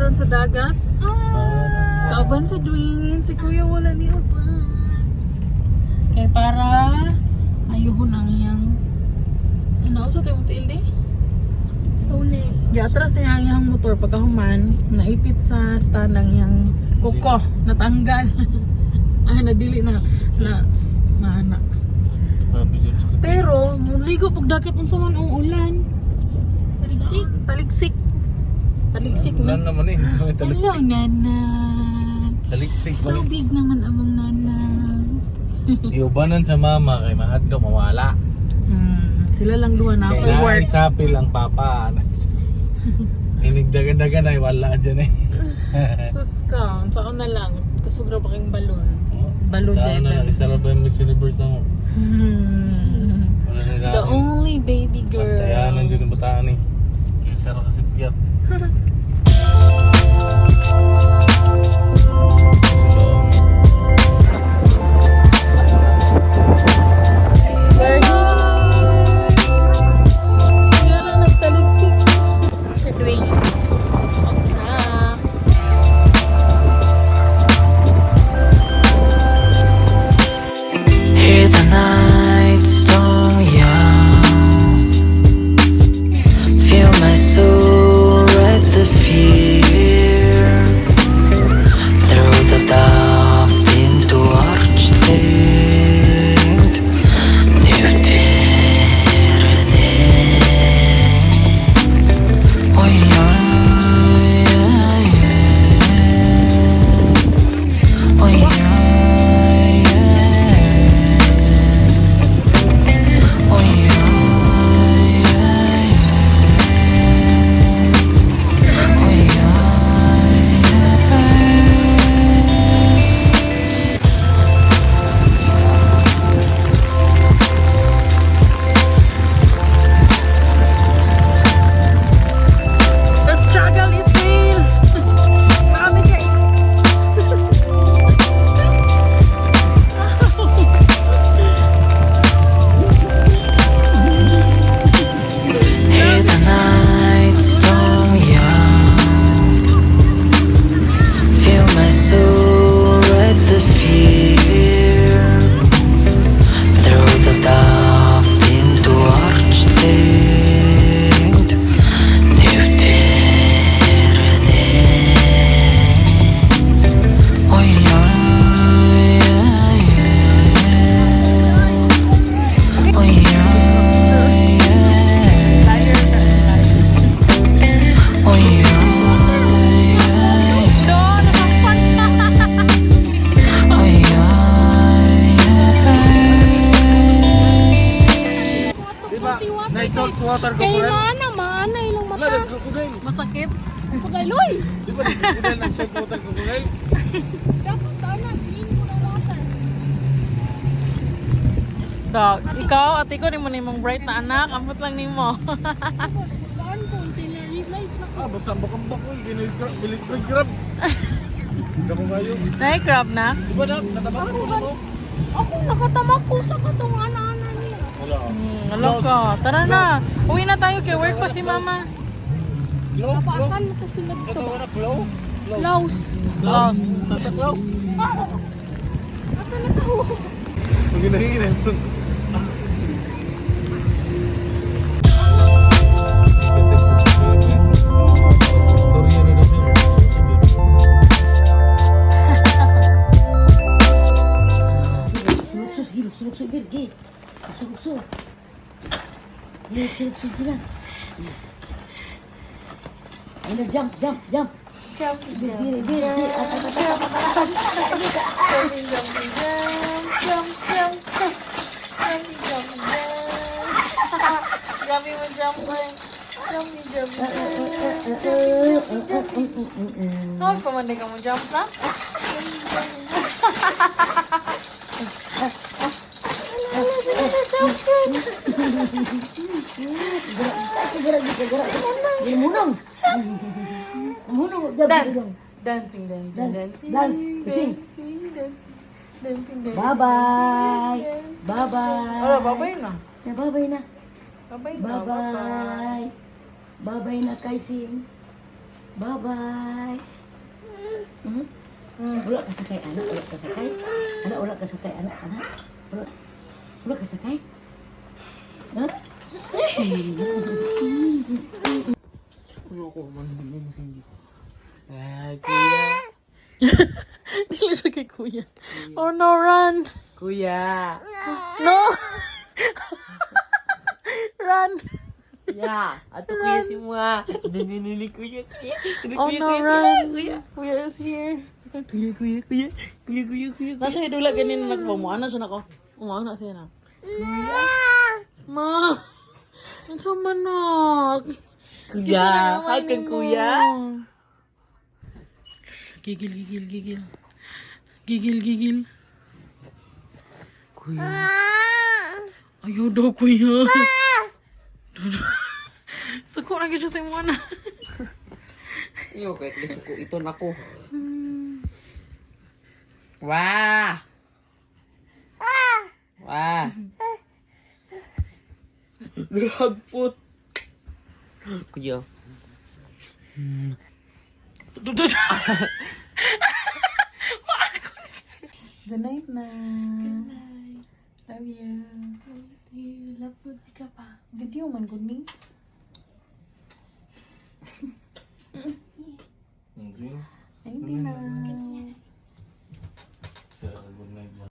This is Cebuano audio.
karon sa dagat. Ah, kauban si Dwayne, si Kuya wala ni uban. Kay para ayuhon ang iyang ano sa tayo tiil di? Toenail. Giatras niya ang iyang motor pagkahuman, naipit sa stand ang iyang kuko, natanggal. Ay, nadili na na na, na. Pero muligo pag dakit unsa man ang ulan. Taligsik. Taligsik. Taligsik na. Ulan naman eh. Hello, Taliksik. Nana. Taliksik. So big naman among Nana. Iubanan sa mama kay mahadlo mawala. Sila lang duha na Kay ako work. naay sapil ang papa. Inigdagan-dagan ay wala dyan eh. Sus ka, saan na lang? Kasugra pa kayong balon. Balon Sa ano debel. lang, isa lang ba yung Miss Universe ako? Wala nila The only baby girl. Pantayanan dyan ang bataan eh. Isa lang kasi piyat. We're here! Kaya lang nagtaligsik. Si Dwayne. Og snack. Hear the night storm young. Feel my soul wrap the fear. Through the daft into arched. Oh yeah. Oh yeah. Oh yeah. Oh yeah. The struggle is real! Marami kay... Hear the night storm young. Feel my soul wrap the fear. Through the daft into arched. Oh yeah. Oh yeah. Oh yeah. No, nakapag... Oh yeah. Diba? May salt water Kay crocodile. maana, maana ilang Wala, mata. nag-crocodile. Masakit. Pagaloy. Di ba nag-crocodile ng salt water crocodile? Dapat ana, clean mo na water. Dog, ikaw, ate ko, ni mo na imong bright na anak. Amot lang nimo. Kaan ko, until na-realize na Ah, basta ambak-ambak ko. Ginay-grab. Bilig-grab. Kamu kayo. Nai-crab na? Di ba nak? Natabakan ko na mo? Ako nakatamak ko sa katong ana-ana niya. Wala. Alam ka. Tara na. Uwi na tayo kay work pa si mama. Glow, glow. Napaasan mo to sila Sa dito. tawa na, glow. Glow. Laos. Lost. Sa ta, glow. Ata na tao. Ang ginahinay. Storya na daw siya. Sulukso, sige, sulukso, Birgi. Sulukso. Sulukso sila. Ayun na, jump, jump, jump. Jump, bir, bir, bir. At, at, at, at, at, at. Jump, jump, jump. Jump, jump, jump. Grabe mo jump, eh. Jump, jump, jump. How pa man ka mo jump na? Gerak, gerak, gerak. Munong. Munong. Dance. Dancing, dancing, Dance, dancing. dance, sing. Dancing, dancing. Dancing, dancing. Bye-bye. Bye-bye. Wala, babay na. Bye-bye na. Babay na. Bye-bye. Bye-bye na, Kaising. Bye-bye. Wala ka sakay, anak. Wala ka sakay. Anak, wala ka sakay, anak, anak. Wala, wala ka sakay. Ha? Ano ako man hindi. Ah, kuya. Dili siya kay kuya. Oh no, run! Kuya. No! Run! Ya, ato kuya si mga. Nanginili kuya, kuya. Oh no, run! Kuya is here. Kuya, kuya, kuya. Kuya, kuya, kuya. Nasa hidula ganin nagpamuana siya nako. Umuana siya na. Ma! Ang manok! Kuya, hi kang kuya. Gigil, gigil, gigil. Gigil, gigil. Kuya. Ayaw daw, kuya. Suko na gyud siya sa imo na. Iyo, kahit lisuko ito na ko. Wah! Wah! Nagput! Kuya. Good night na. Good night. Love you. Love you. Love ka pa. Video man good ni.